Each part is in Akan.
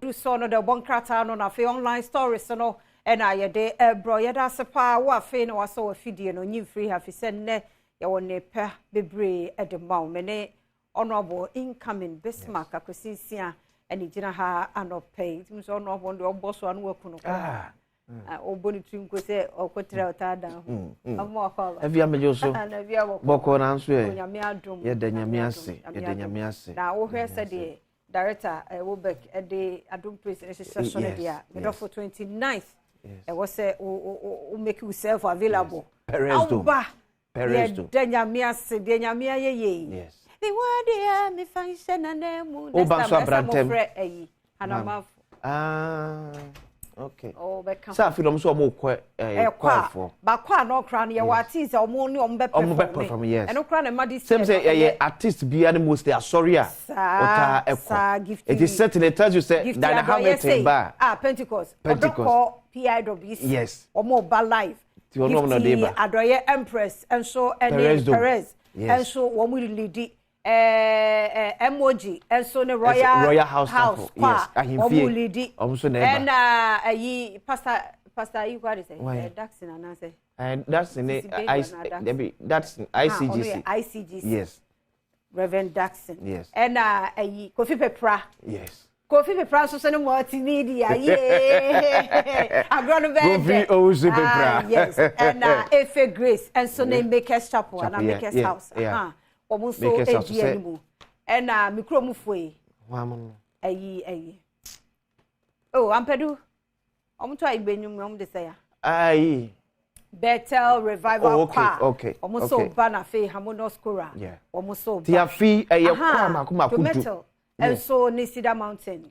Adu so no de ɔbɔ nkrataa no na afei online stories no ɛna yɛde ɛbrɔ. Yɛda ase paa wo afei na wasɔ wɔ afidie no nyi mfiri ha fi sɛ nnɛ yɛwɔ nnepa bebree ɛde ma wo. Me ne Honourable incoming Bismarck Akwasi Nsia ɛne gyina ha anɔpɛ yi. Nti sɛ Honourable deɛ ɔbɔ so ano waku no koraa. Ɔbɔ ne tiri nko sɛ ɔkɔtira ɔtaa dan ho. Ɔmo akɔ aba. Ɛfi amegye so. Na ebi awɔ. Bɔkɔ nanso ɛ. Onyame adom. Yɛda Nyame ase. Yɛda Nyame ase. Na wohwɛ sɛdeɛ director Wobek ɛde Adom Praise ne hyehyɛ so no deɛ a, medɔfo, 29th ɛwɔ sɛ wo make yourself available. Perez Dome. Awoba. Perez Dome. Yɛda Nyame ase deɛ Nyame ayɛ yie. Miwadeɛ mefa nhyɛ nana mu. Woba nso abrantɛm. Mofrɛ ayi Hanamafo. Ah, okay. Ɔbɛka. Sɛ afei na ɔmo sɛ ɔmo kɔ ɛɛ ɛkɔ a kɔɛfoɔ. Baako a na ɔkora no yɛwɔ artist a ɔmo ne ɔmo bɛ Ɔmo bɛ perform, yes. Ɛno kora na ɛma this Sɛm year sɛ no ɛyɛ artist bia ne mostly asɔre a saa ɔtaa ɛkɔ. Saa Gifty. It is certain, it tells you sɛ Gifty Diana Adɔyɛ Hamilton sei. ba. Ah, Pentecost. Pentecost. Ɔdɔkɔ PIWC. Ɔmo ba live. Ti ɔno ɔmo na ɔde Gifty ba. Adɔyɛ Empress nso ɛne Perez Dome. Perez nso wɔn lead ɛɛ MOG nso ne Royal Royal House Chapel, kɔ a ahemfie. Wɔn lead. Ɔmo nso na ɛba. Ɛna ɛyi pastor ayi kɔ adi sɛ Why? Daxon anaasɛ And that's in Sisi Bedu I, anaa Daxon? Debi, that's Ah, ɔno ICGC. yɛ ICGC. Reverend Daxon. Ɛna ɛyi Kofi Pepra. Kofi Pepra nso so ne multimedia yee agorɔ no bɛyɛ Kofi dɛ. Owusu Pepra. Ah, yes, ɛna Efe Grace nso ne Makers Chapel Chapel, ana Makers House. Aha, wɔn nso Makers House edi anim. Ɛna mi kurom fo yi Hwan mo no? Ɛyi oh, Ampadu wɔn to ayi benum wɔn de sɛ ya Ayi. Bethel Revival Oh, okay, Choir. Wɔn nso ba na afei Harmonious Choral wɔn nso ba. Ti afi ɛyɛ Aha, kɔ a mako mako 10. Tomato nso ne Cedar Mountain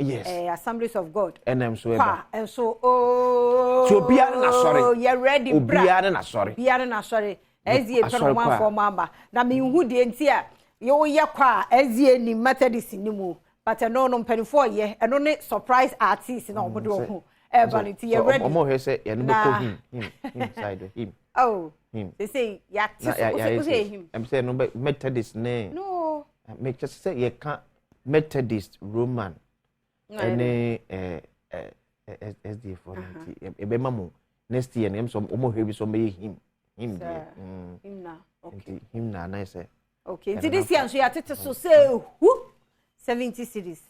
Assemblies of God Ɛnam so ɛba. Choir nso ooo. Ti obiara ne n'asɔre. Yɛ ready bra. Obiara ne n'asɔre. Obiara ne n'asɔre. SDA pɛ Asɔre no choir. ɔmo afɔ ɔmo aba na mihu deɛ nti a yɛwoyɛ kɔ a SDA ni Methodist ni mu, but ɛno no mpanimfoɔ yɛ ɛno ne surprise artist na ɔmo de ɔho ɛɛba no nti yɛ ready. Ɔmo hwɛ sɛ yɛn Na- bɛkɔ hymn side hymn. Oh. Hymn. Sese yate Na so wosɛ yɛ hymn. Ɛm sɛ no bɛ Methodist ne. No. Mekyɛ sɛ yɛka Methodist, Roman ɛne ɛɛ ɛɛ SDA foɔ no nti ɛbɛma mo next year no ɛm sɛ ɔmo hwɛ bi sɛ ɔmo bɛyɛ hymn deɛ. Hymn na okay. Nti hymn na anan sɛ. Okay, nti Ɛno this na year nso yɛatete so sɛ ehu 70 cedis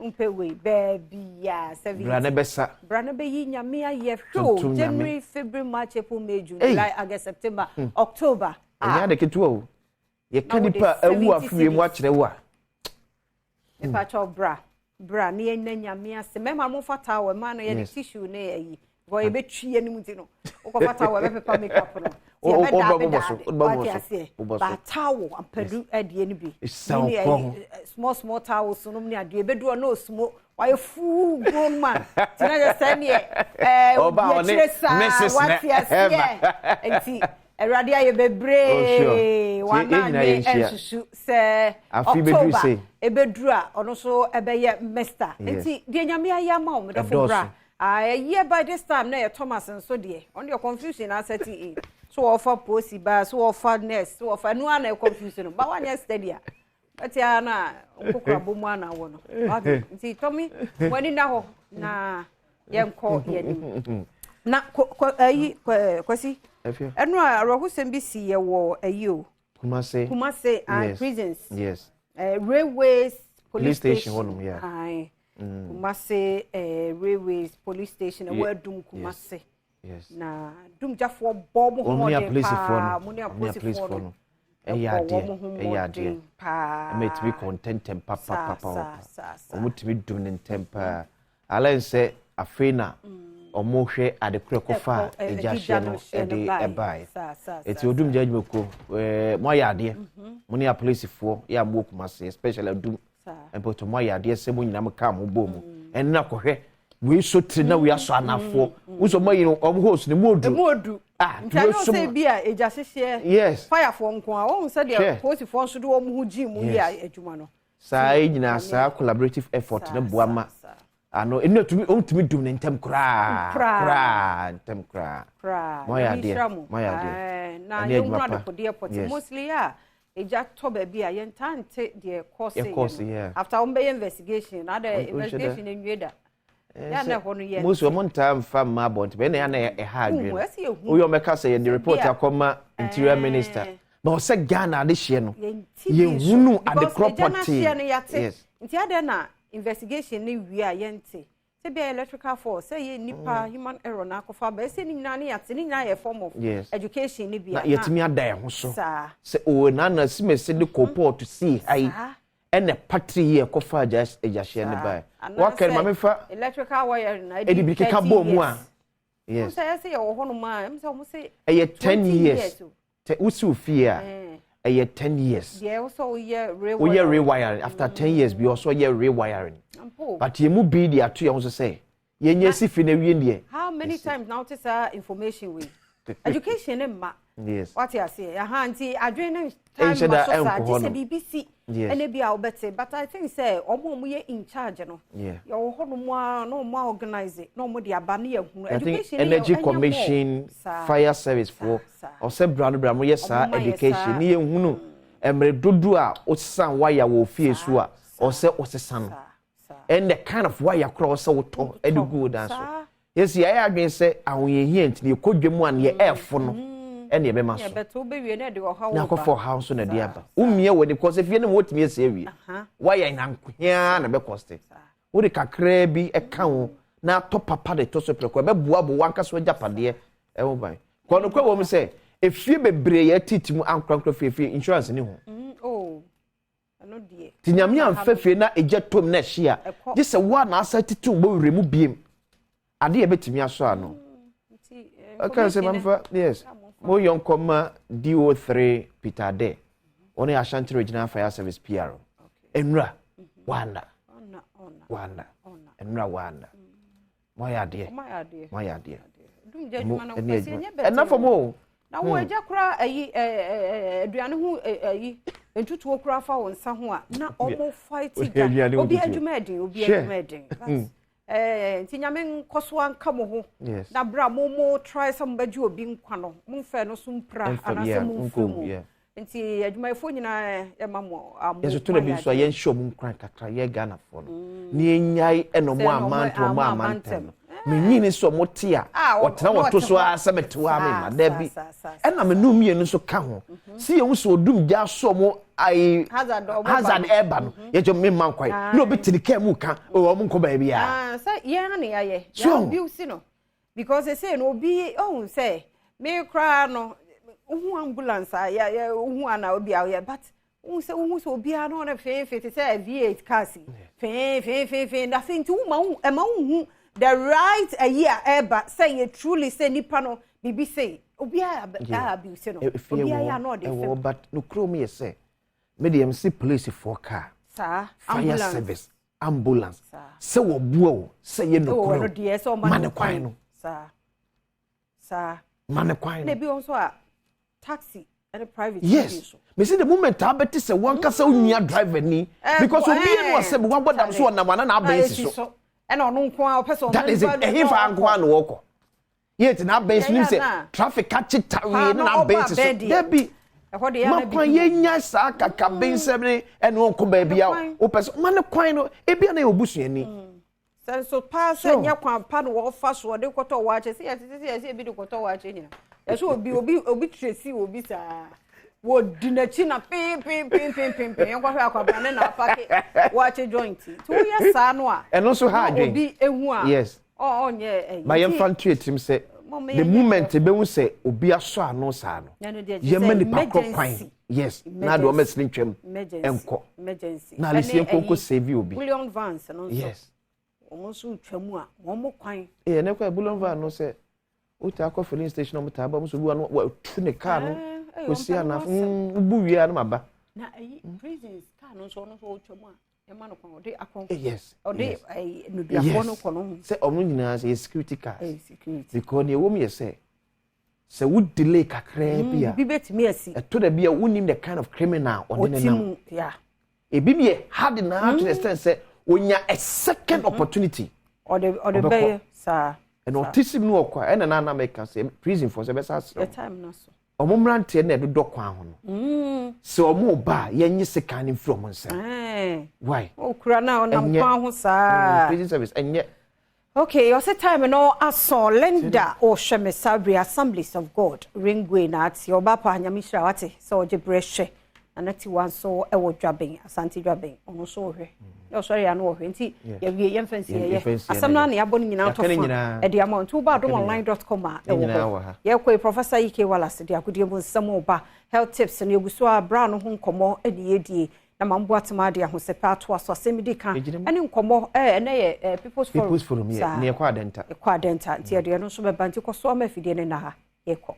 mpɛ wei baabi a 70. Bra ne bɛsa. Bra no bɛyi Nyame ayɛ. Hwɛ o. Tuntum Nyame. January, February, March, April, May, June, Ei. July, August, September, October. Ɛnyɛ ade ketewa o. Na Yɛka wode nipa a awu 70 afiri mu cedis. akyerɛ wo a. Mepakyɛw, bra bra ne yɛnya Nyame ase. Mɛma momfa towel ma no yɛde tissue ne ayi bɔ yɛbɛtwi anim nti no wokɔfa towel bɛpepa makeup no. Wo- wo- wobɛbɔ so, wobɛbɔ wate so, aseɛ wobɔ so. Ba towel ampadu adeɛ no bi. Ɛsa wo Ne kɔn ayi, ho. Small small towels nom ne adeɛ ɛbɛdu hɔ na osmo wayɛ full grown man nti na yɛ sɛ neɛ Ɔba a ɔne yɛkyerɛ saa Mrs. wate na aseɛ. Nti Awurade ayɛ bebree. Oh, sure. Nti Wana yɛn nyinaa ne yɛnhyia. ɛnsusu sɛ Afe bɛduru October sei. ɛbɛduru a ɔno nso ɛbɛyɛ mister. Nti deɛ Nyame ayɛ ama wo, medɔfo, Ɛdɔɔso. bra. Ah, ɛyɛ by this time na yɛ Thomas nso deɛ ɔno deɛ confusion asɛte in so wɔfa posi ba so wɔfa nurse so wɔfa ɛno ana confuse no ba wanyɛ steady a ɛte a na nkokora bɔ mu ana wɔ no. Wate? Nti tɔmi mo ani na hɔ na yɛnkɔ yɛnim na kɔ ɛyi kɔ Kwasi. Ɛfia. Ɛno a awerɛhosɛm bi si yɛ wɔ ɛyi o. Kumase. Kumase and prisons. Railways police Police station hɔnom, yeah. Aye. Kumase Railways police station ɛwɔ Adum Kumase. Na dumgyafoɔ bɔ mo ho Wɔn ne mmɔden apolisifoɔ paa. no. Mo ne Wɔn ne apolisifoɔ apolisifoɔ no no. Ɛyɛ ɛbɔ adeɛ. wɔn ho Ɛyɛ adeɛ. mmɔden paa. Ɛma etumi kɔ ntɛntɛm papapapa. Saa, saa, saa. Wɔn tumi dum ne ntɛm paa. Alɛ nsɛ afei na wɔn hwɛ adekorɛ kɔfa Ɛkɔ, a egya ɛde hyɛ gya no no hyɛ no ɛde baeɛ. ɛbaeɛ. Saa, Eti saa, odum gya adwumakuo mo ayɛ adeɛ. Mo ne apolisifoɔ yɛ a mo wɔ Kumase, especially Adum. Mpɔtɔ mo ayɛ adeɛ sɛ mo nyinaa mo kaa mo bɔ mu. Ɛno na kɔhwɛ wei so tiri na wei asɔ anafoɔ. Wosɔ mo ayi no ɔmo hose ne mu odu. Emu odu. Ah, nti ɛno tuo sɛ som- bi a egya hyehyɛ firefoɔ nko a wɔn sɛ deɛ polisifoɔ nso de wɔn ho gyi mu yɛ adwuma no. Saa yi nyinaa saa collaborative effort ne boa ma ano ɛnu etumi ɔmo tumi dum ne ntɛm koraa. Koraa. Koraa ntɛm koraa. Koraa. Mo ayɛ Nyame adeɛ. nhyira mo. Mo ayɛ adeɛ. Ɛɛ, na Ɛne yɛnhunu adwuma pa. adekodeɛ pɔte. Mostly a egya tɔ baabi a yɛntaa nte deɛ kɔɔse Yɛ kɔɔse, yɛ no. Yeah. After wɔn bɛyɛ investigation na adɛ Wɔn- wɔnhyɛ da. investigation nwie da. Yɛ na ɛhɔ no yɛ. Most wɔn ntaa nfa mma abɔnten bɛyɛ na yɛ na ɛha adwene. Wohu, ɛsɛ yɛhu. Woyɛ ɔmɛka sɛ yɛde report bi a- akɔma Interior Minister. Na ɔsɛ Ghana adehyeɛ no. Yɛnti bi nso. Yɛhunu Because adekorɔ egya no ahyeɛ no pɔtee. yɛate. Yes. Nti adɛn na investigation ne wie a yɛnte? Sɛ bia electrical fault, sɛ yɛ nipa human error na akɔfa ba, ɛsɛ ne nyinaa ne yɛate, ne nyinaa yɛ form of education ne bia. Na yɛtumi ada yɛn ho so. Saa. Sɛ o nana simesi de kɔpɔɔto sii ha yi ɛna patiri yi ɛkɔfa agyahyeɛ ne bae. Waka no maame fa electrical wire na ɛde bi keka bɔɔ mu a. Yes. Yes. Sɛ ɛsɛ yɛwɔ hɔnom a, ɛm sɛ ɔmo sɛ Ɛyɛ 10 20 years. o. Wosi wo fie a, ɛyɛ 10 years. Deɛ ɛwɔ sɛ woyɛ rewiring. Woyɛ rewiring after 10 years bi ɔsɔ yɛ rewiring. Ampo. But yɛn mu bi de ato yɛn ho so sɛ yɛnyɛ si fi na wie deɛ. How many times now te saa information wei? Education ne mma. Wate aseɛ, aha nti adwene ne time Ɛnhyɛ ma da so saa ɛnkɔ gye hɔ sɛ no. biribi si ɛna bi a wobɛte, but I think sɛ ɔmo a ɔmo yɛ in charge no, yɛwɔ hɔnom a na ɔmo a organize na ɔmo de aba ne yɛhunu I think education ne yɛ- Energy ɛnyɛ Commission, more. Saa. Fire Service foɔ, ɔsɛ bra no bra mo yɛ saa Ɔmo ma yɛ education saa. ne yɛn hunu mmerɛ dodo a ɔsesan wire wɔ fie so a ɔsɛ ɔsesa no and the kind of wire koraa ɔsɛ wotɔ ɛde gu wo dan so. Yɛsi yɛayɛ adwene sɛ ahoyɛhia nti ne yɛkɔ dwa mu a neɛ ɛɛfo no ɛne yɛbɛma so. Yɛbɛto wobɛwie na ɛde ɔhaw na ba. akɔfa ɔhaw nso na ɛde aba. Womia wɔ ni kɔ sɛ fie no mu wɔtumi asi awie wire nankohia na bɛkɔste wode kakraa bi ɛka ho na atɔ papa de to so prɛko ɛbɛboa bo wankasa agyapadeɛ ɛho ban kɔ no kɔ wɔ mu sɛ efie bebree yɛ titi mu ankorankora fiefie insurance ni ho. Oh, ɛno deɛ. Ti Nyame amfa fie na egya tom na ɛhye a Ɛkɔ. gye sɛ wo a na asa tete wo bɔwura mu biem ade yɛ bɛtumi asɔ ano. Nti, Ɔka sɛ information no- mamfa yes mo yɔnkɔ ma DO3 Peter Ade, ɔne Ashanti Regional Fire Service PR nwura wanda. Ɔna, ɔna, Wanda. ɔna. Nwura wanda, moayɛ adeɛ. Ɔma yɛ adeɛ. Moayɛ adeɛ. Dum gya Mo adwuma no ɛne kwasi adwuma ɛnyɛ bɛtɛ ɛna fam o. Na wo agya kora ayi ɛ ɛ aduane ho ayi ntutuo kora fa wo nsa ho a na ɔmo fight gya. Aduane ho Obi ntutuo. adwuma ɛden, obi Hwɛ. adwuma ɛden. But nti Nyame nkɔ so anka mo ho Yes. na bra mo try sɛ mo bɛgye obi nkwa no, mo mfɛ no so mpira Ɛmfa- anaasɛ mo mfiri nkɔ mu. Nti adwumayɛfoɔ nyinaa yɛma mo amo. Yɛso to na bi nso a yɛnhyɛ ɔmo nkran kakra yɛ Ghanafoɔ no ne yɛnyae ɛna ɔmo Sɛ na ɔmo amantam ɔmo ama amantam amantam. no menyini sɛ ɔmo te a Ah, ɔtena ɔno wɔto ɔte so hɔ. ara sɛ mete hɔ a mema daabi. saa, saa, Ɛna me no mmienu nso ka ho si yɛn sɛ odum gya so ɔmo ayi Hazard ɔmo ba hazard no. ɛɛba no yɛgyɛ mema nkwan na obi te ne kaa mu ka o ɔmo nkɔ baabi a Ah, sɛ yɛn na yɛayɛ So- yɛn abuse no because ɛsɛ no obi ɔhun sɛ me koraa no wohu ambulance a yɛ yɛ wohu ana obi a yɛ, but wohu sɛ obiara no ɔno feefe te sɛ V8 cars yi feefeefeefe na afei nti woma wo ɛma wohu the right ayi a ɛɛba sɛ yɛ truly sɛ nipa no biribi sɛ obiara abuse no Efie obiara yɛ wɔ ano ɔde ɛwɔ fam. But no kurom yɛ sɛ me deɛ msi policefoɔ car, saa fire ambulance service, ambulance Saa. sɛ wɔboa o sɛ yɛ ɛwɔ nokorɛ no o deɛ sɛ ɔma ma ne kwan no. Saa. Ma ne kwan Na no. ebi wɔ nso a taxi ɛne private bi Yes, nso. mesi the moment a bɛte sɛ wankasa wo nua driver ni because obi yɛ no ɔsɛ wabɔ dam so ɔnam ana na abɛn si so. Ɛna ɔno nko a ɔpɛ sɛ ɔno That is it. nipa no Ɛhe fa ɔkɔ. nko a na wɔkɔ yɛ ti na abɛn so nim Yɛyɛ sɛ ana? traffic akye Paa, tawee na na na ɔbɔ abɛn si so abɛn deɛ. dabi. Ɛhɔ deɛ Ma yɛn kwan yɛnya saa kakabe nsɛm ne ɛne ɔnkɔ baabi a kwan. wopɛ sɛ ma ne kwan no ebi a na yɛ obusuani. Sɛ nso paa sɛ nyɛ kwan pa no wɔfa so ɔde kɔtɔ waakye sɛ yɛte sɛ yɛsɛ ebi de kɔtɔ waakye nyina yɛsɛ obi trace obi saa wɔdi n'akyi na pii pii pii pii pii pii yɛnkɔhwɛ akwabra ne na apake waakye joint nti woyɛ saa no a Ɛno nso ha na adwen. Obi ehu a ɔnyɛ ɛyi. Ma yɛmfa nto yɛ sɛ Mama the yɛnyɛ moment ebehu sɛ obi asɔ ano saa no Ɛno deɛ gye yɛma sɛ nipa korɔ kwan. emergency. Yes, na de wɔn asiri ntwam Emergency. ɛnkɔ Emergency. na alisi Ɛne yɛn nkonko ɛyi, save obi. Bullion vans no nso wɔn nso twa mu a wɔn mo kwan. Ɛyɛ ne kɔ bullion van no sɛ wotaa kɔ filling station a wɔn taa ba wɔn nso bi wa no wɔatu ne car no Eh, kɔsi wɔmpɛ anafo no asɛm. Wobu wie a no ma ba. Na ɛyi prisons car no nso ɔno nso ɔtwa mu a yɛma no kwan ɔde akɔnkɔ ɔde ɛyi nnuduafoɔ no kɔ no ho. Sɛ ɔmo nyinaa sɛ yɛ security cars. Ɛyɛ security. Because nea ɛwɔ mu yɛ sɛ wo delay kakraa bi a bibi bɛtumi asi. Ɛto da bi a wonim the kind of criminal ɔne ne ɔti nam mu ya. Ebi mi yɛ hard na to the extent sɛ onya a second opportunity ɔde ɔbɛkɔ. bɛyɛ saa. Ɛna ɔte sim no ɔkɔ a ɛna nana mɛka sɛ prison fo sɛ ɛbɛsa asrɛ the time na so. Ɔmo mmeranteɛ na ɛdodɔ kwan ho no sɛ ɔmo ba a yɛnye sekan no mfiri ɔmo nsam. Ɛɛ Why? Okura na ɔnam Ɛnyɛ. kwan ho saa. Prison service ɛnyɛ. Okay, ɔsɛ time no asɔ. Linda ɔhwɛ me saa bere, Assemblies of God Ringway na ate. Ɔba pa, Nyame hyira wate sɛ ɔgye berɛ hwɛ. Nana Tiwa nso ɛwɔ Dwaben, Asante Dwaben, ɔno nso ɔhwɛ yɛ ɔsɔre ya no ɔhwɛ. Nti yɛwie, yɛmfa nsi yɛyɛ asɛm no ana yɛabɔ no nyinaa tɔ fa ɛde ama. Nti woba adomonline.com a, ɛwɔ hɔ. Yɛkɔ yi, Professor Ike Wallace de agodie mu nsɛm ɔba, health tips no yɛgu so a bra no ho nkɔmmɔ ɛne yɛdie na ma mboa tema de ahosɛpɛ atoa so. Asɛm di ka ɛne nkɔmmɔ ɛnɛ yɛ People's Forum. People's Forum yɛ ne yɛkɔ Adenta. Yɛkɔ Adenta, nti yɛde ɛno nso bɛba. Nti kɔ so ama afidie no na ha yɛkɔ.